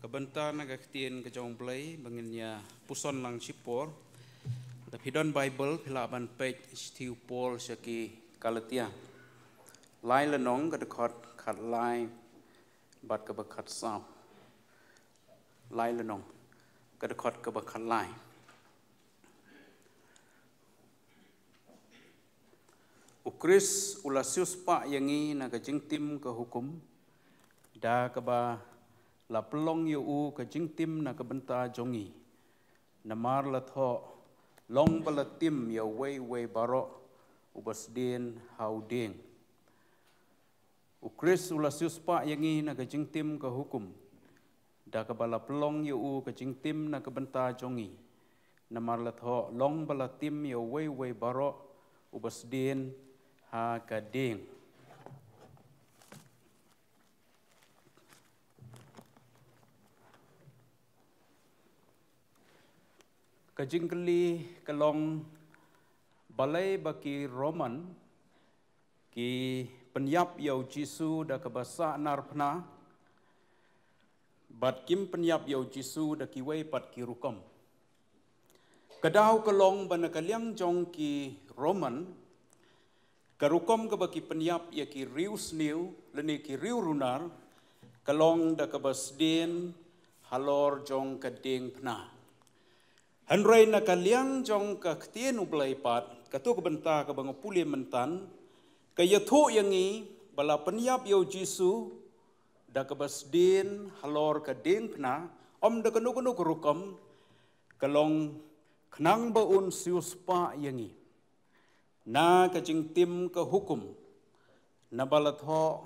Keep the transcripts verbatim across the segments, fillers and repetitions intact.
Ka bynta na ka ktien ka jong Blei ba ngin ïa puson lang shipor. Lada phi don Baibl, phi lah ban peit shithi u Paul sha ki Galatia. Lai lynnong, ka dkhot khatlai bad kaba khatsaw. Lai lynnong, ka dkhot kaba khatlai. U Khrist u la siewspah ïa ngi na ka jingtim ka hukum, da kaba la pynlong ïa u ka jingtim na ka bynta jong ngi. Namar la thoh, long ba la tim ïa uwei uwei baroh uba sdien ha u dieng. U Khrist u la siewspah ïa ngi na ka jingtim ka hukum, da kaba la pynlong ïa u ka jingtim na ka bynta jong ngi. Namar la thoh, long ba la tim ïa uwei uwei baroh uba sdien ha ka dieng. Ka jingkylli ka long, balei ba ki Roman ki pynïap ïa u Jisu da kaba sah nar phna, bad kim pynïap ïa u Jisu da kiwei pat ki rukom? Ka daw ka long ba na ka liang jong ki Roman, ka rukom kaba ki pynïap ïa ki riewsniew lane ki riewrunar, ka long da kaba sdien halor jong ka dieng phna. Hynrei na ka liang jong ka ktien u Blei pat, kato ka bynta kaba nga pule mynta, ka ïathuh ïa ngi ba la pynïap ïa u Jisu da kaba sdien halor ka dieng phna, ym da kano kano ka rukom, ka long khnang ba un siewspah ïa ngi na ka jingtim ka hukum, naba la thoh,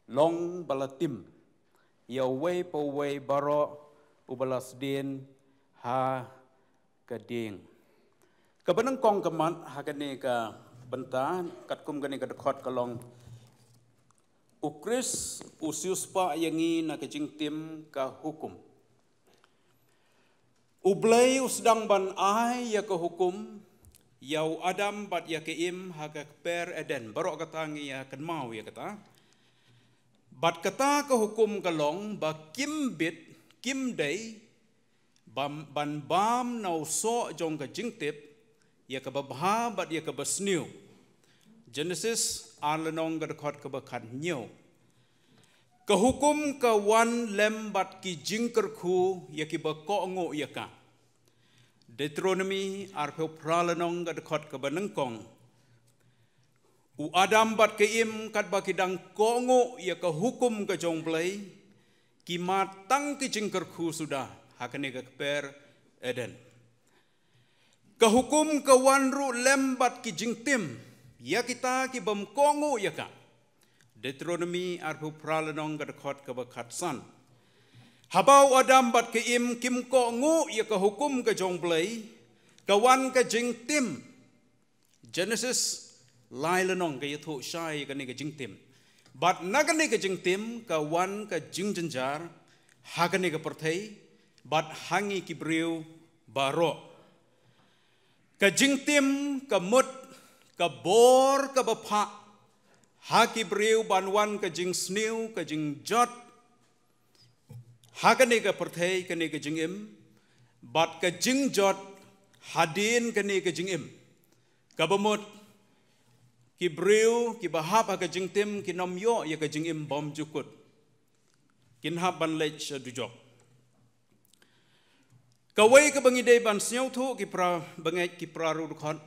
long ba la tim ïa uwei pa uwei baroh uba la sdien ha ka dieng. Kaba nyngkong ka mat ha kane ka bynta, katkum kane ka dkhot ka long, U Khrist u siewspah ïa ngi na ka jingtim ka hukum. U Blei u sdang ban ai ïa ka hukum ïa u Adam bad ïa ka Im ha ka kper Eden. Baroh kata ngi ïa kynmaw ïa kata. Bad kata ka hukum ka long ba kim bit, kim dei, bam, ban bam na u soh jong ka jingtip, ïa kaba bha bad ïa kaba sniew. Genesis ar lynnong, ka dkhot kaba khathynñiew. Ka hukum ka wan lem bad ki jingkyrkhu ïa kiba kohnguh ïa ka. Deuteronomi arphew phra lynnong, ka dkhot kaba nyngkong. U Adam bad ka Im katba ki dang kohnguh ïa ka hukum ka jong Blei, ki mad tang ki jingkyrkhu suda ha kane ka kper Eden. Ka hukum ka wan ruh lem bad ki jingtim ïa kita kibym kohnguh ïa ka. Deuteronomi arphew phra lynnong, ka dkhot kaba khatsan. Haba u Adam bad ka Im kim kohnguh ïa ka hukum ka jong Blei, ka wan ka jingtim. Genesis lai lynnong ka ïathuh shai kane ka jingtim. Bad na kane ka jingtim ka wan ka jingjynjar ha kane ka pyrthei bad ha ngi ki briew baroh. Ka jingtim ka mut ka bor kaba phah ha ki briew ban wan ka jingsniew, ka jingjot ha kane ka pyrthei, kane ka jingim, bad ka jingjot hadien kane ka jingim. Kaba mut ki briew kiba hap ha ka jingtim kin ym ïoh ïa ka jingim bymjukut. Kin hap ban leit sha dujok. Kawei kaba ngi dei ban sngewthuh ki para bangeit, ki para ruh dkhot.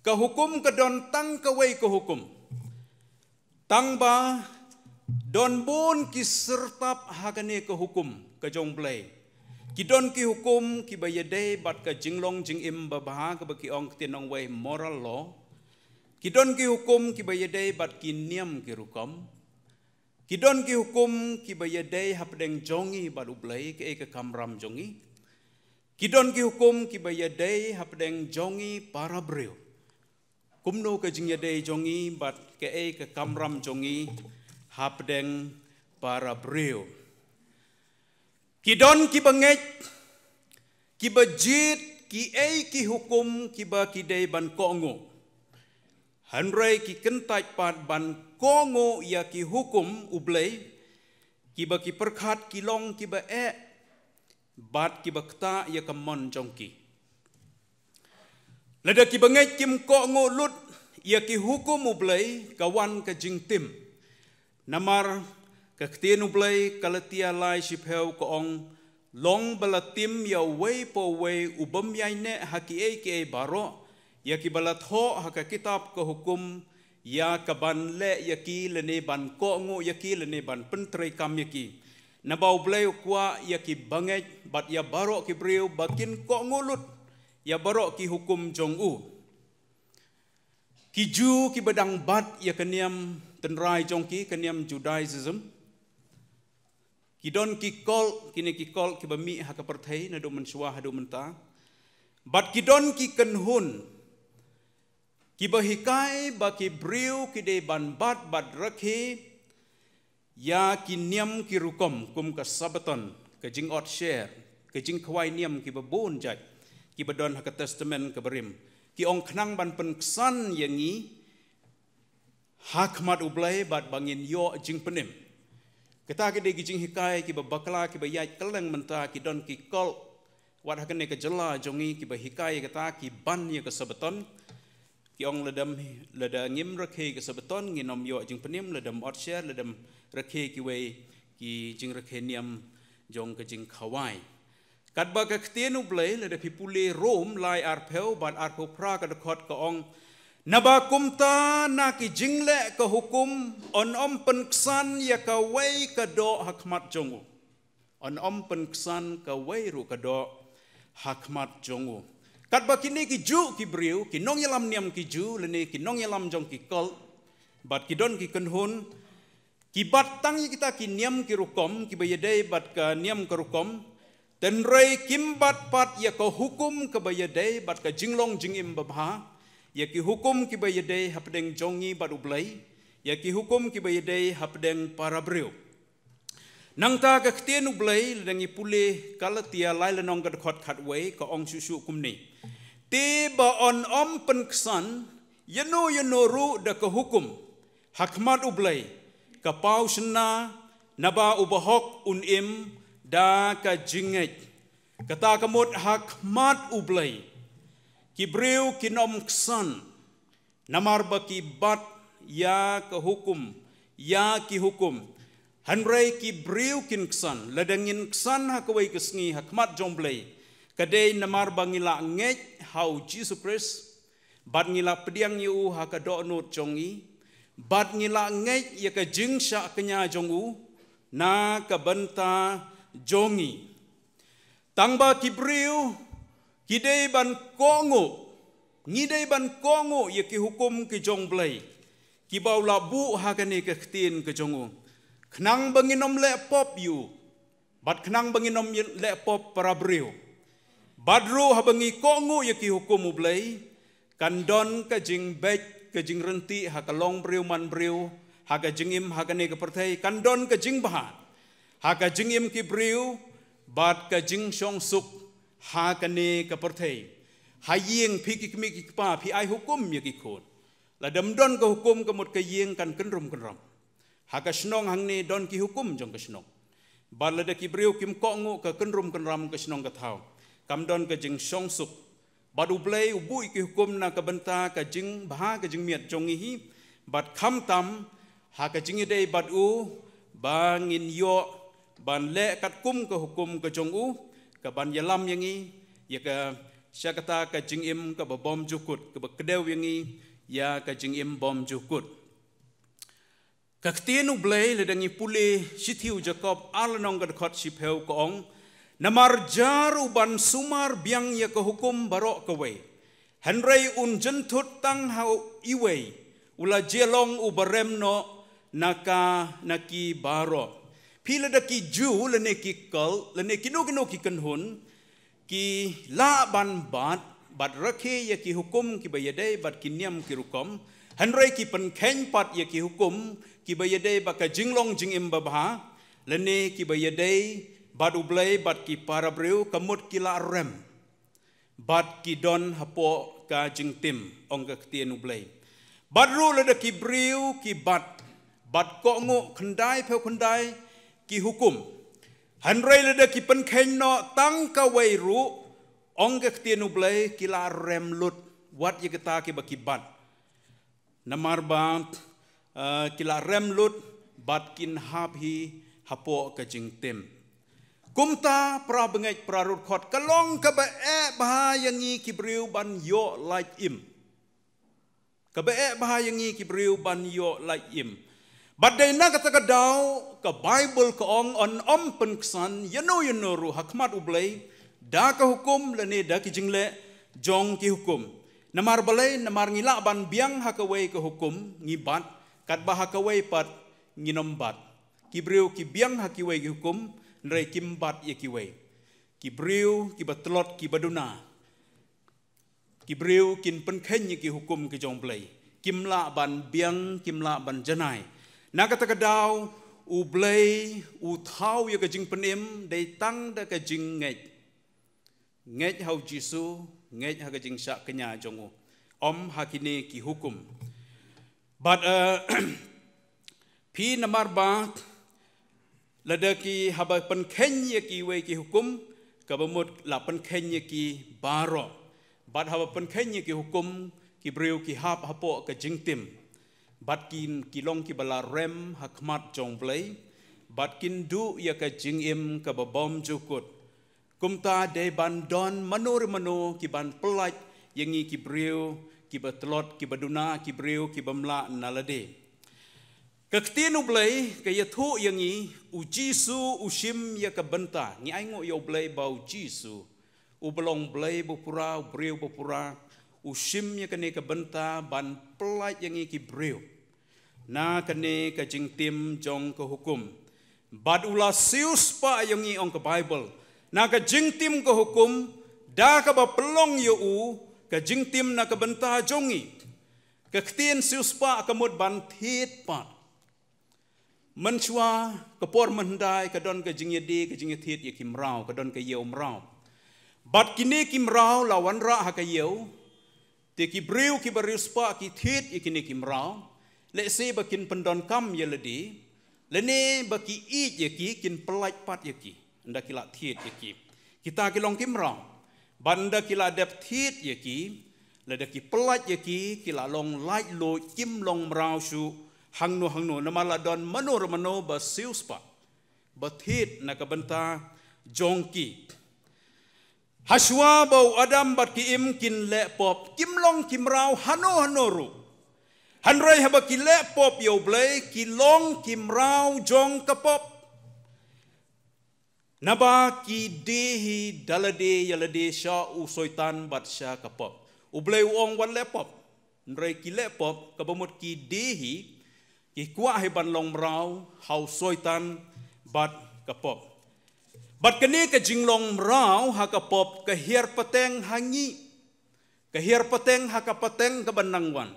Ka hukum ka don tang kawei ka hukum. Tang ba don bun ki syrtap ha kane ka hukum ka jong Blei. Ki don ki hukum kiba ïadei bad ka jinglong jingim babha kaba ki ong ktien nongwei moral law. Ki don ki hukum kiba ïadei bad ki niam ki rukom. Ki don ki hukum kiba ïadei hapdeng jong ngi bad U Blei, kaei ka kamram jong ngi. Ki don ki hukum kiba ïadei hapdeng jong ngi para briew. Kumno ka jingïadei jong ngi bad kaei ka kamram jong ngi hapdeng para briew. Ki don kiba ngeit, kiba jied kiei ki hukum kiba ki dei ban kohnguh. Hynrei ki kyntait pat ban kohnguh ïa ki hukum U Blei, kiba ki pyrkhat ki long kiba eh, bad kiba ktah ïa ka mon jong ki. Lada kiba ngeit kim kohnguh lut ïa ki hukum U Blei, ka wan ka jingtim. Namar ka ktien U Blei, Galatia lai shiphew ka ong, long ba la tim ïa uwei pa uwei u bym ïaineh ha kiei kiei baroh, ïa kiba la thoh ha ka kitab ka hukum, ïa kaban leh ïa ki lane ban kohnguh ïa ki lane ban pyntreikam ïa ki. Naba U Blei u kwah ïa ki bangeit bad ïa baroh ki briew ba kin kohnguh lut ïa baroh ki hukum jong u. Ki Jew kiba dang bat ïa ka niam tynrai jong ki, ka niam Judaism. Ki don ki cult, kine ki cult kiba mih ha ka pyrthei naduh mynshuwa haduh mynta. Bad ki don ki kynhun kiba hikai ba ki briew ki dei ban bat bad rakhe ïa ki niam ki rukom kum ka Sabbaton, ka jingot sher, ka jingkhawai niam kiba bun jait kiba don ha ka Testament kaba rim. Ki ong khnang ban pynksan ïa ngi ha khmat U Blei bad ba ngin ïoh jingpynim. Kata ki dei ki jinghikai kiba bakla kiba ïaid kylleng mynta, ki don ki cult. Wat ha kane ka jylla jong ngi kiba hikai kata, ki ban ïa ka Sabbaton. Ki ong lada, lada ngim rakhe ka Sabbaton ngin ym ïoh jingpynim, lada ym ot sher, lada ym rakhe kiwei ki jingrakhe niam jong ka jingkhawai. Katba ka ktien U Blei, lada phi pule Rom lai arphew bad arphew phra ka dkhot ka ong, naba kumta na ki jingleh ka hukum yn ym pynksan ïa kawei ka doh ha khmat jong u. Yn ym pynksan kawei ruh ka doh ha khmat jong u. Katba kine ki Jew ki briew, ki nongïalam niam ki Jew lane ki nongïalam jong ki cult, bad ki don ki kynhun, ki bat tang ïa kita ki niam ki rukom kiba ïadei bad ka niam ka rukom, hynrei kim bat pat ïa ka hukum kaba ïadei bad ka jinglong jingim babha, ïa ki hukum kiba ïadei hapdeng jong ngi bad U Blei, ïa ki hukum kiba ïadei hapdeng para briew. Nangta ka ktien U Blei, lada ngi pule Galatia lai lynnong ka dkhot khatwei, ka ong shuh shuh kumne. Te ba yn ym pynksan ïano ïano ruh da ka hukum ha khmat U Blei, ka paw shynna, naba u bahok un im da ka jingngeit. Kata ka mut ha khmat U Blei ki briew kin ym ksan, namar ba ki bat ïa ka hukum, ïa ki hukum. Hynrei ki briew kin ksan, lada ngin ksan ha kawei ka sngi ha khmat jong U Blei, ka dei namar ba ngi la ngeit ha U Jisu Khrist, bad ngi la pdiang ïa u ha ka dohnud jong ngi, bad ngi la ngeit ïa ka jingshah kñia jong u na ka bynta jong ngi. Tang ba ki briew ki dei ban kohnguh, ngi dei ban kohnguh ïa ki hukum ki jong U Blei, kiba u la buh ha kane ka ktien ka jong u, khnang ba ngin ym leh pop ïa u, bad khnang ba ngin ym leh pop para briew. Bad ruh haba ngi kohnguh ïa ki hukum U Blei, kan don ka jingbeit, ka jingryntih ha ka long briew man briew, ha ka jingim ha kane ka pyrthei, kan don ka jingbha ha ka jingim ki briew, bad ka jingshongsuk ha kane ka pyrthei. Ha ïing phi ki kmie ki kpa phi ai hukum ïa ki khun. Lada ym don ka hukum ka mut ka ïing kan kynrum kynram. Ha ka shnong hangne don ki hukum jong ka shnong. Bad lada ki briew kim kohnguh ka kynrum kynram ka shnong ka thaw, kam don ka jingshongsuk. Bad U Blei u buh ïa ki hukum na ka bynta ka jingbha ka jingmiat jong ngi hi, bad khamtam ha ka jingïadei bad u, ba ngin ïoh ban leh katkum ka hukum ka jong u, kaban ïalam ïa ngi ïa ka, sha kata ka jingim kaba bymjukut, kaba kdew ïa ngi ïa ka jingim bymjukut. Ka ktien U Blei, lada ngi pule shithi u Jakob ar lynnong ka dkhot shiphew ka ong, namar jar u ban sumar biang ïa ka hukum baroh kawei, hynrei un jynthut tang ha iwei, u la jia long u barem noh na ka, na ki baroh. Phi lada ki Jew lane ki cult lane kino kino ki kynhun, ki lah ban bat, bad rakhe ïa ki hukum kiba ïadei bad ki niam ki rukom, hynrei ki pynkheiñ pat ïa ki hukum kiba ïadei bad ka jinglong jingim babha, lane kiba ïadei bad U Blei bad ki para briew, ka mut ki la rem, bad ki don hapoh ka jingtim, ong ka ktien U Blei. Bad ruh lada ki briew ki bat, bad kohnguh khyndai phew khyndai, ki hukum. Hynrei lada ki pynkheiñ noh tang kawei ruh, ong ka ktien U Blei, ki la rem lut, wat ïa kita kiba ki bat. Namar ba, eh, ki la rem lut, bad kin hap hi hapoh ka jingtim. Kumta para bangeit para rutkhot, ka long kaba eh bha ïa ngi ki briew ban ïoh lait im. Kaba eh bha ïa ngi ki briew ban ïoh lait im. Bad dei na kata ka daw, ka Baibl ka ong, yn ym pynksan ïano ïano ruh ha khmat U Blei da ka hukum lane da ki jingleh jong ki hukum. Namar balei? Namar ngi lah ban biang ha kawei ka hukum ngi bat, katba ha kawei pat ngin ym bat. Ki briew ki biang ha kiwei ki hukum, hynrei kim bat ïa kiwei. Ki briew kiba tlot kiba duna, ki briew kin pynkheiñ ïa ki hukum ki jong U Blei, kim lah ban biang, kim lah ban janai. Na kata ka daw, U Blei u thaw ïa ka jingpynim dei tang da ka jingngeit. Ngeit ha U Jisu, ngeit ha ka jingshah kñia jong u, ym ha kine ki hukum. Bad, eh, phi, namar ba lada ki haba pynkheiñ ïa kiwei ki hukum, kaba mut la pynkheiñ ïa ki baroh. Bad haba pynkheiñ ïa ki hukum, ki briew ki hap hapoh ka jingtim. Bad kin, ki long kiba la rem ha khmat jong U Blei, bad kin duh ïa ka jingim kaba bymjukut. Kumta dei ban don mano re mano ki ban pyllait ïa ngi ki briew kiba tlot, kiba duna, ki briew kibym lah na lade. Ka ktien U Blei ka ïathuh ïa ngi, U Jisu u shim ïa ka bynta. Ngi ainguh ïa U Blei ba U Jisu, uba long Blei bapura, u briew bapura, u shim ïa kane ka bynta ban pyllait ïa ngi ki briew na kane ka jingtim jong ka hukum. Bad u la siewspah ïa ngi, ong ka Baibl, na ka jingtim ka hukum, da kaba pynlong ïa u ka jingtim na ka bynta jong ngi. Ka ktien siewspah ka mut ban thied pat. Mynshuwa, ka por mynhyndai, ka don ka jingïadie, ka jingïathied ïa ki mraw, ka don ka ïew mraw. Bad kine ki mraw la wanrah ha ka ïew, te ki briew kiba riewspah ki thied ïa kine ki mraw, lehse ba kin pyndonkam ïa lade, lane ba ki ïeit ïa ki, kin pyllait pat ïa ki ynda ki la thied ïa ki. Kita ki long ki mraw. Bad ynda ki la dep thied ïa ki, lada ki pyllait ïa ki, ki la long laitluid, kim long mraw shuh hangno hangno, namar la don mano re mano ba siewspah, ba thied na ka bynta jong ki. Hashuwa ba u Adam bad ki Im kin leh pop, kim long ki mraw hano hano ruh. Hynrei haba ki leh pop ïa U Blei, ki long ki mraw jong ka pop. Naba ki die hi da lade ïa lade sha u Soitan bad sha ka pop. U Blei u ong wat leh pop. Hynrei ki leh pop, kaba mut ki die hi, ki kwah hi ban long mraw ha u Soitan bad ka pop. Bad kane ka jinglong mraw ha ka pop ka hiar pateng ha ngi. Ka hiar pateng ha ka pateng kaba nang wan,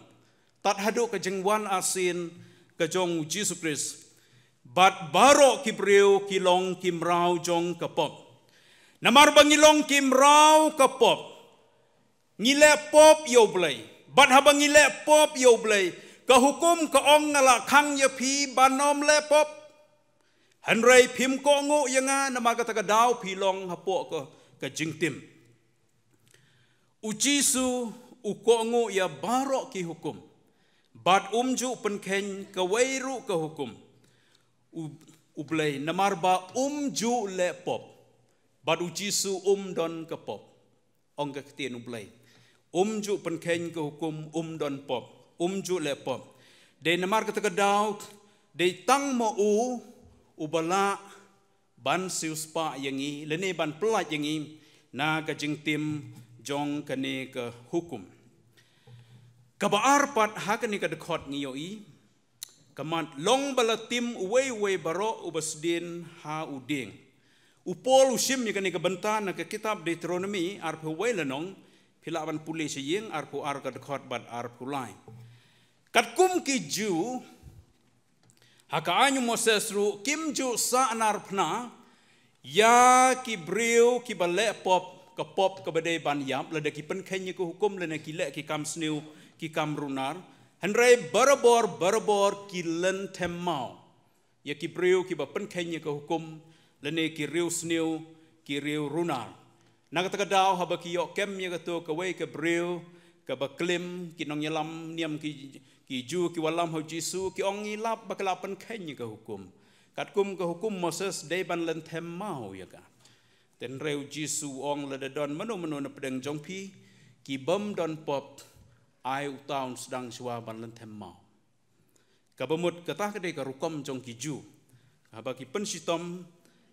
tad haduh ka jingwan arsien ka jong U Jisu Khrist. Bad baroh ki briew ki long ki mraw jong ka pop. Namar ba ngi long ki mraw ka pop, ngi leh pop ïa U Blei. Bad haba ngi leh pop ïa U Blei, ka hukum ka ong, nga la khang ïa phi ban ym leh pop. Hynrei phim kohnguh ïa nga, namar kata ka daw phi long hapoh ka, ka jingtim. U Jisu u kohnguh ïa baroh ki hukum. Bad um ju pynkheiñ kawei ruh ka hukum. U, U Blei, namar ba um ju leh pop. Bad U Jisu um don ka pop. Ong ka ktien U Blei. Um ju pynkheiñ ka hukum, um don pop. Um ju leh pop. Dei namar kata ka daw, dei tang ma u, uba lah ban siewspah ïa ngi, lane ban pyllait ïa ngi na ka jingtim jong kane ka hukum. Kaba ar pat ha kane ka dkhot ngi ïohi, ka mat, long ba la tim uwei uwei baroh uba sdien ha u dieng. U Paul u shim ïa kane ka bynta na ka kitab Deuteronomi arphew wei lynnong, phi lah ban pule sha ïing, arphew ar ka dkhot bad arphew lai. Katkum ki Jiw, ha ka aiñ u Moses ruh kim ju sahnarphna ïa ki briew kiba leh pop, ka pop kaba dei ban ïap, lada ki pynkheiñ ïa ka hukum lane ki leh ki kam sniew, ki kam runar. Hynrei barabor, barabor ki lynthem maw. ïa ki briew kiba pynkheiñ ïa ka hukum, lane ki riewsniew, ki riewrunar. Na kata ka daw haba ki ïoh kem ïa kato kawei ka briew kaba klim, ki nongïalam niam ki, ki Jiw ki wallam ha u Jisu, ki ong, ngi lap ba ka la pynkheiñ ïa ka hukum. Katkum ka hukum Moses dei ban lynthem maw ïa ka. Hynrei u Jisu u ong, lada don mano mano na pdeng jong phi, ki bym don pop, ai uta un sdang shuwa ban lynthem maw. Kaba mut kata ka dei ka rukom jong ki Jiw. Haba ki pynshitom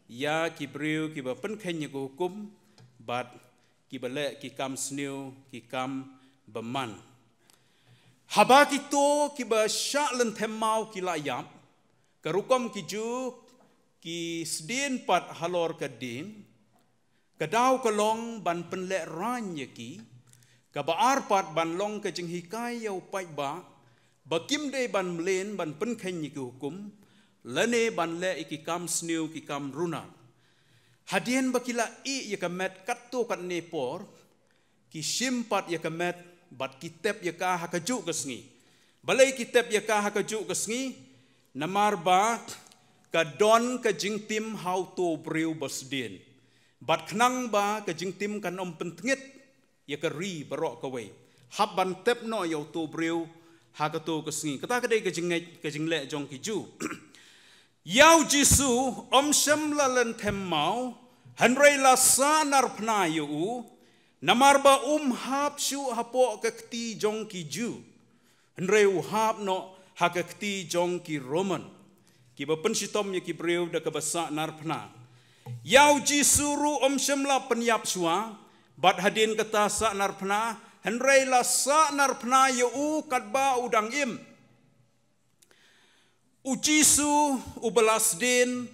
ïa ki briew kiba pynkheiñ ïa ka hukum, bad kiba leh ki kam sniew, ki kam bymman. Haba kito kiba shah lynthem maw ki la ïap, ka rukom ki Jiw ki sdien pat halor ka dieng, ka daw ka long ban pynlehraiñ ïa ki, kaba ar pat ban long ka jinghikai ïa u paidbah, ba kim dei ban mlien ban pynkheiñ ïa ki hukum, lane ban leh ïa ki kam sniew ki kam runar. Hadien ba ki la ïeh ïa ka met katto katne por, ki shim pat ïa ka met, bad ki tep ïa ka ha kajuh ka sngi. Balei ki tep ïa ka ha kajuh ka sngi? Namar ba ka don ka jingtim ha uto u briew ba sdien. Bad khnang ba ka jingtim kan ym pyntngit ïa ka ri baroh kawei, hap ban tep noh ïa uto u briew ha kato ka sngi. Kata ka dei ka jingngeit, ka jingleh jong ki Jiw. Ïa u Jisu ym shym la lynthem maw, hynrei la sahnarphna ïa u, namar ba um hap shuh hapoh ka kti jong ki Jiw, hynrei u hap noh ha ka kti jong ki Roman, kiba pynshitom ïa ki briew da kaba sahnarphna. Ïa u Jisu ruh ym shym la pynïap shuwa, bad hadien kata sahnarphna, hynrei la sahnarphna ïa u katba u dang im. U Jisu uba la sdien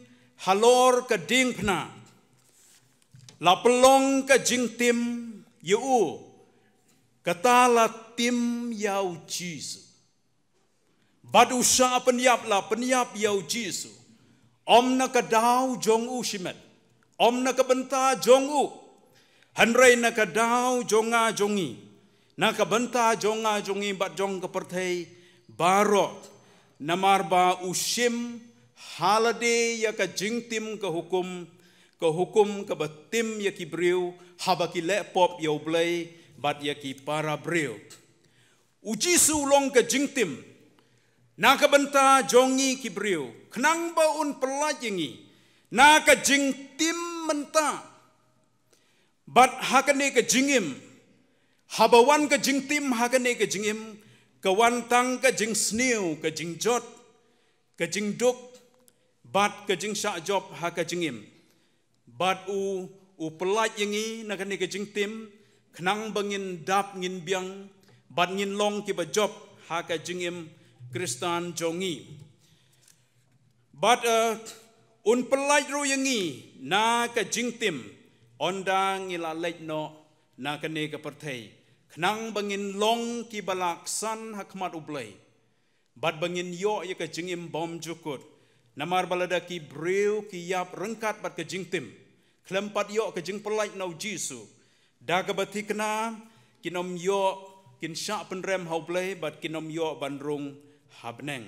halor ka diengphna, la pynlong ka jingtim ïa u, kata la tim ïa u Jisu. Bad u shah pynïap la pynïap ïa u Jisu, ym na ka daw jong u shimet, ym na ka bynta jong u, hynrei na ka daw jong nga jong ngi, na ka bynta jong nga jong ngi bad jong ka pyrthei baroh. Namar ba u shim ha lade ïa ka jingtim ka hukum, ka hukum kaba tim ïa ki briew haba ki leh pop ïa U Blei bad ïa ki para briew. U Jisu u long ka jingtim na ka bynta jong ngi ki briew, khnang ba un pyllait ïa ngi na ka jingtim mynta bad ha kane ka jingim. Haba wan ka jingtim ha kane ka jingim, ka wan tang ka jingsniew, ka jingjot, ka jingduk, bad ka jingshah jop ha ka jingim. Bad u, u pyllait ïa ngi na kane ka jingtim, khnang ba ngin dap, ngin biang, bad ngin long kiba jop ha ka jingim Khristan jong ngi. Bad, eh, un pyllait ruh ïa ngi na ka jingtim, ynda ngi la leit noh na kane ka pyrthei, khnang ba ngin long kiba la ksan ha khmat U Blei, bad ba ngin ïoh ïa ka jingim bymjukut. Namar ba lada ki briew ki ïap ryngkat bad ka jingtim, khlem pat ïoh ka jingpyllait na U Jisu, da kaba thikna kin ym ïoh, kin shah pynrem ha U Blei bad kin ym ïoh ban rung ha bneng.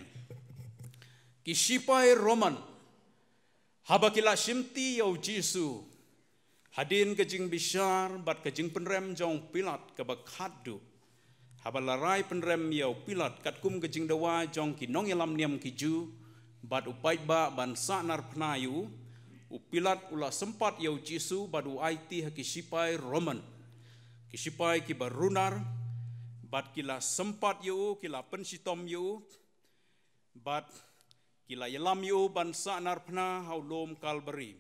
Ki shipai Roman, haba ki la shimti ïa U Jisu, hadien ka jingbishar bad ka jingpynrem jong u Pilat kaba khatduh, haba la rai pynrem ïa u Pilat katkum ka jingdawa jong ki nongïalam niam ki Jiw bad u paidbah ban sahnarphna ïa u, u Pilat u la sympat ïa U Jisu bad u aiti ha ki shipai Roman, ki shipai kiba runar, bad ki la sympat ïa u, ki la pynshitom ïa u, bad ki la ïalam ïa u ban sahnarphna ha u lum Kalbari.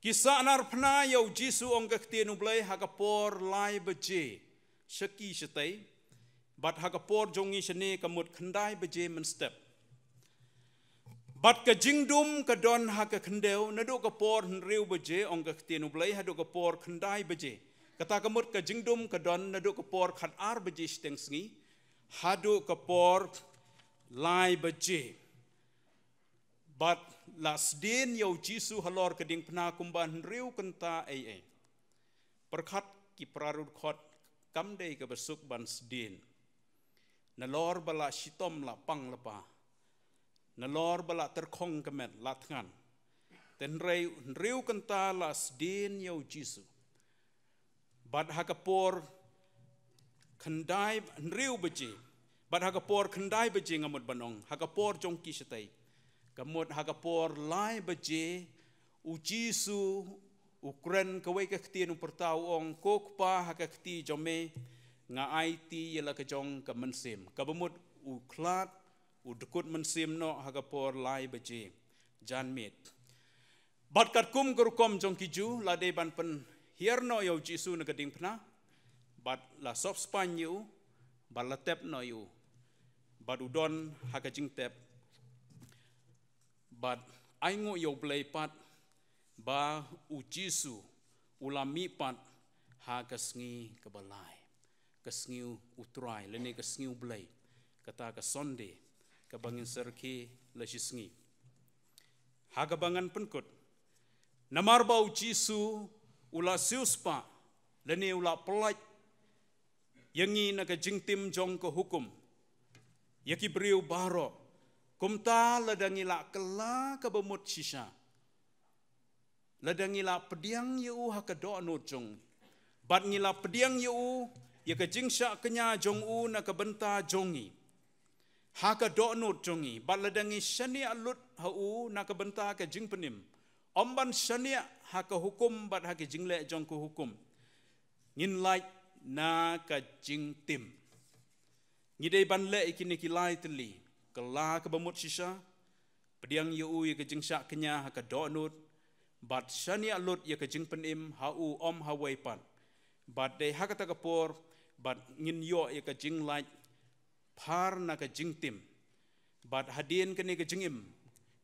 Ki sahnarphna ïa U Jisu, ong ka ktien U Blei, ha ka por lai baje shaki shatei, bad ha ka por jong ngi shane ka mut khyndai baje mynstep. Bad ka jingdum ka don ha ka khyndew naduh ka por hynriew baje, ong ka ktien U Blei, haduh ka por khyndai baje. Kata ka mut ka jingdum ka don naduh ka por khatar baje shiteng sngi haduh ka por lai baje. Bad la sdien ïa U Jisu halor ka diengphna kumba hynriew kynta eiei. Pyrkhat, ki para riewkhot, kam dei kaba suk ban sdien. Nalor ba la shitom, la pang lypa, Nalor ba la tyrkhong ka met la thngan. Te hynrei hynriew kynta la sdien ïa u Jisu. Bad ha ka por khyndai, hynriew baje. Bad ha ka por khyndai baje, nga mut ban ong, ha ka por jong ki shatei. Ka mut ha ka por lai baje, u Jisu u kren kawei ka ktien, u pyrta, u ong, "Ko Kpa, ha ka kti jong me nga aiti ïa la ka jong ka mynsiem." Kaba mut u khlad, u dkut mynsiem noh ha ka por lai baje janmiet. Bad katkum ka rukom jong ki Jiw, la dei ban pynhiar noh ïa u Jisu na ka diengphna, bad la sop spaiñ ïa u, bad la tep noh ïa u, bad u don ha ka jingtep, bad ainguh ïa U Blei pat, ba u Jisu u la mih pat ha ka sngi kaba lai, ka sngi U Trai, lane ka sngi U Blei, kata ka Sunday, kaba ngin sa rakhe la shi sngi. Ha kaba ngan pynkut, namar ba u Jisu u la siewspah, lane u la pyllait ïa ngi na ka jingtim jong ka hukum, ïa ki briew baroh. Kumta lada ngi la kylla kaba mut shisha, lada ngi la pdiang ïa u ha ka dohnud jong ngi, bad ngi la pdiang ïa u, ïa ka jingshah kñia jong u na ka bynta jong ngi, ha ka dohnud jong ngi, bad lada ngi shaniah lut ha u na ka bynta ka jingpynim, ym ban shaniah ha ka hukum bad ha ka jingleh jong ka hukum, ngin lait na ka jingtim. Ngi dei ban leh ïa kine ki lai tylli, kylla kaba mut shisha, pdiang ïa u ïa ka jingshah kñia ha ka dohnud, bad shaniah lut ïa ka jingpynim ha u, ym ha wei pat. Bad dei ha kata ka por, bad ngin ïoh ïa ka jinglait phar na ka jingtim. Bad hadien kane ka jingim,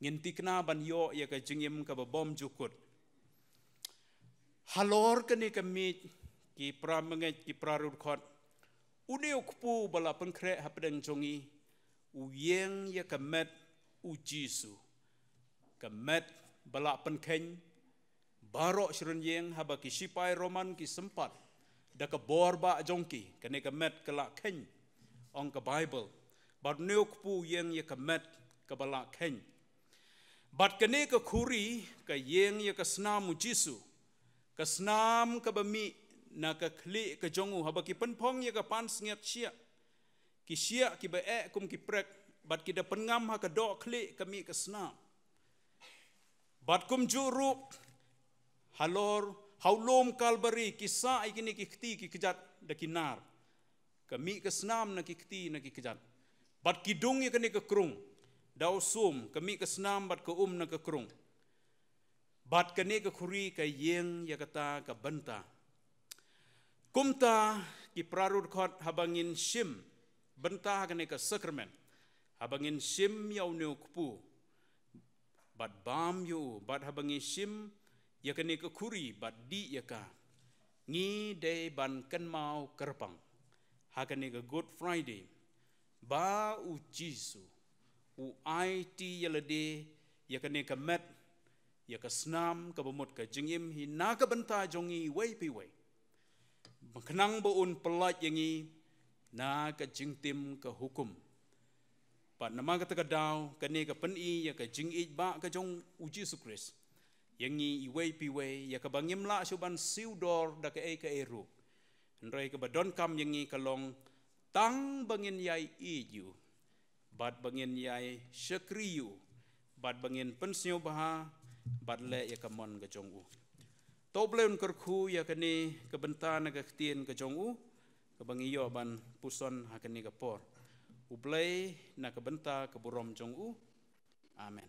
ngin thikna ban ïoh ïa ka jingim kaba bymjukut. Halor kane ka miej, ki para bangeit, ki para riewdkhot, une u kpu ba la pynkhreh hapdeng jong ngi, u ïeng ïa ka met u Jisu. Ka met ba la pynkheiñ baroh shi rynïeng, haba ki shipai Roman ki sympat da ka bor bah jong ki, kane ka met ka la kheiñ, ong ka Baibl. Bad une u kpu u ïeng ïa ka met kaba la kheiñ. Bad kane ka khuri ka ïeng ïa ka snam u Jisu, ka snam kaba mih na ka khlieh ka jong u, haba ki pynphong ïa ka pansngiat shiah, ki shiah kiba eh kum ki prek, bad ki da pynngam ha ka dohkhlieh ka mih ka snam. Bad kumjuh ruh, halor, ha u lum Kalbari, ki sah ïa kine ki kti ki kjat da ki nar. Ka mih ka snam na ki kti na ki kjat. Bad ki dung ïa kane ka krung da u sum, ka mih ka snam bad ka um na ka krung. Bad kane ka khuri ka ïeng ïa kata ka bynta. Kumta, ki para riewdkhot, haba ngin shim bynta ha kane ka sakramen, haba ngin shim ïa une u kpu, bad bam ïa u, bad haba ngi shim ïa kane ka khuri bad dih ïa ka, ngi dei ban kynmaw kyrpang ha kane ka Good Friday, ba u Jisu u aiti ïa lade, ïa kane ka met, ïa ka snam kaba mut ka jingim hi na ka bynta jong ngi iwei pa iwei, khnang ba un pyllait ïa ngi na ka jingtim ka hukum. Bad namar kata ka daw, kane ka pyni ïa ka jingïeit ba ka jong u Jisu Khrist ïa ngi iwei pa iwei, ïa kaba ngim lah shuh ban siew dor da kaei kaei ruh. Hynrei kaba donkam ïa ngi ka long tang ba ngin ïai ïeit ïa u, bad ba ngin ïai shakri ïa u, bad ba ngin pynsngewbha bad leh ïa ka mon ka jong u. To U Blei un kyrkhu ïa kane ka bynta na ka ktien ka jong u, kaba ngi ïoh ban puson ha kane ka por. U Blei na ka bynta ka burom jong u. Amen.